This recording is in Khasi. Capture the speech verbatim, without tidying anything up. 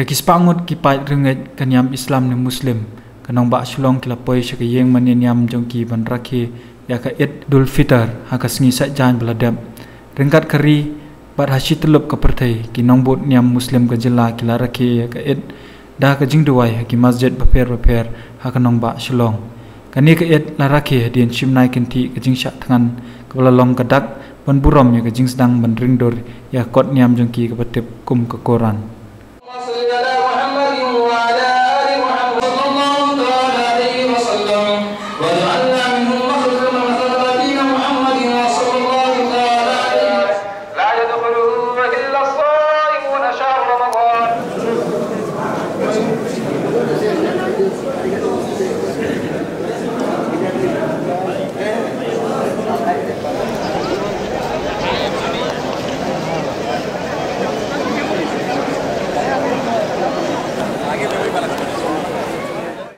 Ki spah ngut ki paid riewngeit ka niam Islam ne Muslim ka nongbah Shillong ki la poi sha ka ïing mane niam jong ki ban rakhe ïa ka Eid Dul Fitr ha ka sngi Saitjaiñ ba la dep. Ryngkat ka ri bad ha shi tyllup ka pyrthei, ki nongbud niam Muslim ka jylla ki la rakhe ïa ka Eid da ka jingduwai ha ki masjid bapher bapher ha ka nongbah Shillong. Kane ka Eid la rakhe hadien shim nai kynthih ka jingshah thngan kaba la long ka dak ban burom ïa ka jingsdang ban ring dur ïa ka kot niam jong ki kaba tip kum ka Koran.